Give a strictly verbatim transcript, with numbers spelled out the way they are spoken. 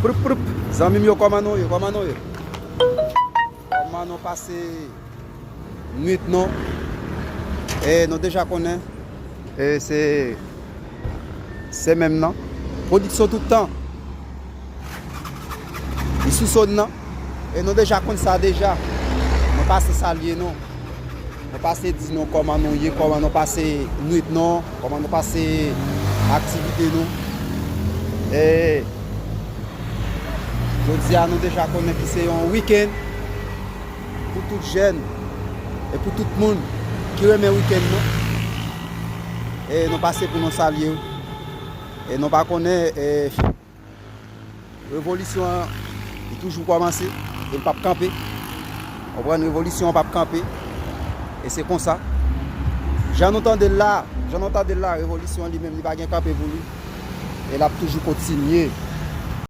Prup, prup. Zanmi m yo, kòman nou ye? Kòman nou ye? Kòman nou pase nwit nou? E nou deja konnen, e se, se menm nan. Pwodiksyon tout tan. Li sou zòn nan. E nou deja konn sa deja. Nou pase salye nou. Nou pase di nou kòman nou ye, kòman nou pase nwit nou, kòman nou pase aktivite nou. E jodi a nou deja konnen ki se yon wikenn pou tout jèn e pou tout moun ki renmen wikenn nou. E nou pase pou nou salye w. E nou pa konnen, e, revolisyon an, li toujou kòmanse, e l p ap kanpe. Konprann, revolisyon an p ap kanpe. E se konsa. Jan nou tande l la, jan nou tande l la, revolisyon an li menm, li pa gen kanpe pou li. E l ap toujou kontinye.